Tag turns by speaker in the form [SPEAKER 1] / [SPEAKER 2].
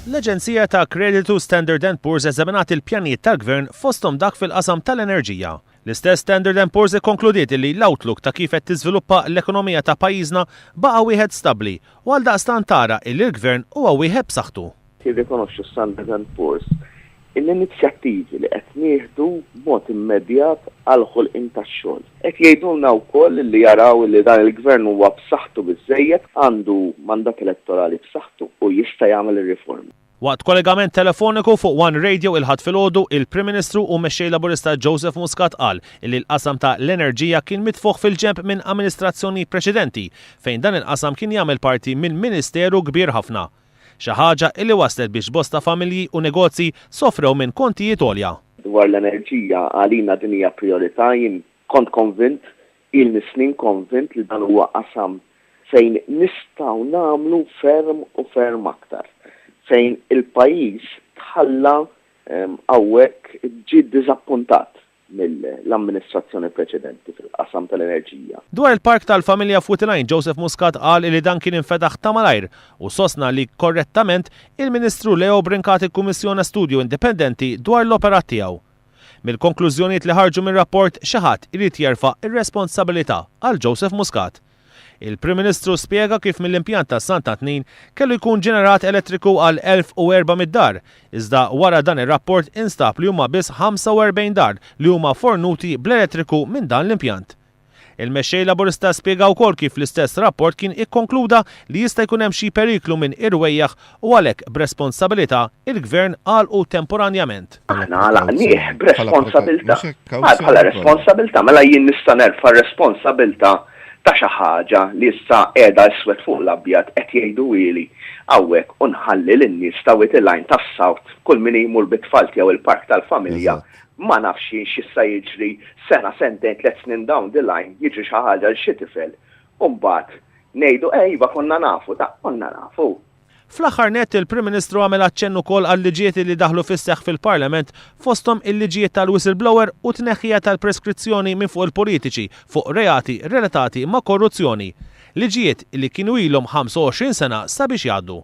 [SPEAKER 1] L-Aġenzija ta' Kreditu Standard and Poor's eżaminat il-pjanijiet tal-Gvern fosthom dak fil-qasam tal-enerġija. L-istess Standard and Poor's ikkonkludiet li l-outlook ta' kif qed tiżviluppa l-ekonomija ta' pajjiżna baqa' wieħed stabbli u għaldaqstant tara illi l-Gvern huwa wieħed b'saħħtu.
[SPEAKER 2] Jirrikonoxxu Standard and Poor's l-inizjattivi li qed nieħdu b'mod immedjat għall-ħolqien tax-xogħol. Qed jgħidulna wkoll li jaraw li dan il-Gvern huwa b'saħħtu biżżejjed, għandu mandat elettorali b'saħħtu u jista' jagħmel ir-riformi.
[SPEAKER 1] Waqt kollegament telefoniku fuq One Radio il-Ħadd filgħodu, il-Prim Ministru u Mexxej Laburista Joseph Muscat qal li l-qasam ta' l-enerġija kien mitfugħ fil-ġenb minn amministrazzjoni preċedenti fejn dan il-qasam kien jagħmel parti minn ministeru kbir ħafna. Xi ħaġa illi wasslet biex bosta familji u negozji sofrew minn kontijiet għolja.
[SPEAKER 2] Dwar l-enerġija, għalina din hija prijorità. Jien kont konvint, ilni snin konvint li dan huwa qasam fejn nistgħu nagħmlu ferm u ferm aktar. Fejn il-pajjiż tħalla hawnhekk ġie ddiżappuntat mill-amministrazzjoni preċedenti fil-qasam tal-enerġija.
[SPEAKER 1] Dwar il-Park tal-Familja f'Wied il-Għajn, Joseph Muscat qal li dan kien infetaħ ta' malajr u sostna li korrettament il-Ministru Leo Brincat ikkummissjona studju indipendenti dwar l-operat tiegħu. Mill-konklużjonijiet li ħarġu mir-rapport xi ħadd irid jerfa' r-responsabilità, qal Joseph Muscat. Il-Prim Ministru spjega kif mill-impjant ta' Sant'Antnin kellu jkun ġenerat elettriku għal 1,400 dar, iżda wara dan ir-rapport instab li huma biss 45 dar li huma fornuti bl-elettriku minn dan l-impjant. Il-Mexxej Laburista spjega wkoll kif l-istess rapport kien ikkonkluda li jista' jkun hemm xi periklu minn irwejjaħ u għalhekk b'responsabilità il-Gvern għalqu temporanjament.
[SPEAKER 2] Aħna għalaqnieh b'responsabilità. Għal bħala responsabilità, mela jien nista' nerfa' r-responsabilità ta' xi ħaġa li issa qiegħda iswed fuq l-abjad qed jgħiduhieli hawnhekk u nħalli lin-nies ta' Wied il-Għajn tas-South kull min jmur bit-tfal tiegħu il-park tal-familja ma nafx jien x'jista' jiġri sena, sentejn, 3 snin down the line jiġri xi ħaġa lil xi tifel u mbagħad ngħidu eh iva konna nafu, da konna nafu.
[SPEAKER 1] Fl-aħħar nett il-Prim Ministru għamel aċċenn ukoll għal-liġijiet li daħlu fis-seħħ fil-Parlament fosthom il-liġijiet tal-whistleblower u tneħħija tal-preskrizzjoni minn fuq il-politiċi fuq reati relatati ma' korruzzjoni. Liġijiet li kienu ilhom 25 sena sabiex jgħaddu.